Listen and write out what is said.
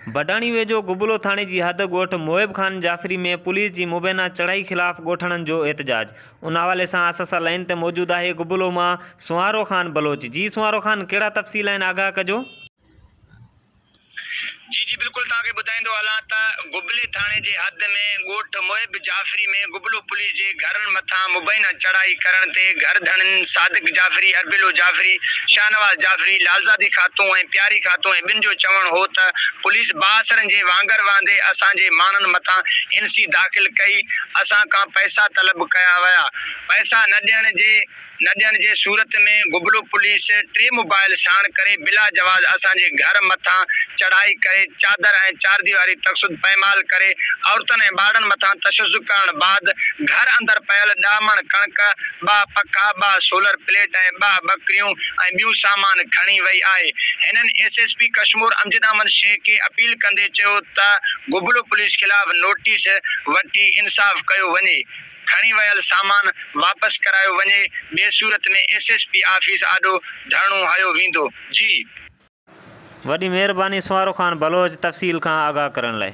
بڊاڻي ويجهو گبلو ٿاڻي جي حد ڳوٺ محب خان جعفري ۾ پوليس جي مبينا چڙهائي خلاف ڳوٺاڻن جو احتجاج ان حوالي سان اسان سان لائين تي موجود آهي گبلو مان سونهارو خان بلوچ جي سونهارو خان ڪهڙا تفصيل آهن آگاهه ڪجو. جي جي بلڪل توهان کي ٻڌائيندو هلان ته گبلي ٿاڻي جي حد ۾ ڳوٺ محب جعفري ۾ گبلو پوليس جي گهرن مٿان مبينا چڙهائي ڪرڻ تي گهر ڌڻين صادق جعفري، اربيلو جعفري، شاهنواز جعفري، لالزادي خاتون ۽ پياري خاتون ۽ ٻين جو چوڻ هو ته پوليس بااثرن جي وانگر وهندي اسان جي ماڻهن مٿان اين سي داخل ڪئي اسان کان پئسا طلب ڪيا ويا پئسا نه ڏيڻ جي نه ڏيڻ جي صورت ۾ گبلو پوليس ٽي موبائل ساڻ ڪري بلا جواز اسان جي گهر مٿان چڙهائي ڪري چادر ۽ چارديواري تقصد پائمال ڪري عورتن ۽ ٻارڙن مٿان تشدد ڪرڻ بعد گهر اندر پيل ڏهه مڻ ڪڻڪ، ٻه پکا، ٻه سولر پليٽ ۽ ٻه ٻڪريون ۽ ٻيون سامان کڻي وئي آهي. هنن S S P Kashmore Amjad Ahmed Shaikh کي اپيل ڪندي چيو ته گبلو پوليس خلاف نوٽيس وٺي انصاف ڪيو وڃي. کڻي ويل سامان واپس ڪرايو وڃي ٻي صورت ۾ ايس ايس پي آفيس آڏو ڌرڻو هنيو ويندو. جي. وڏي مهرباني سونهارو خان بلوچ تفصيل کان آگاهه ڪرڻ لاء.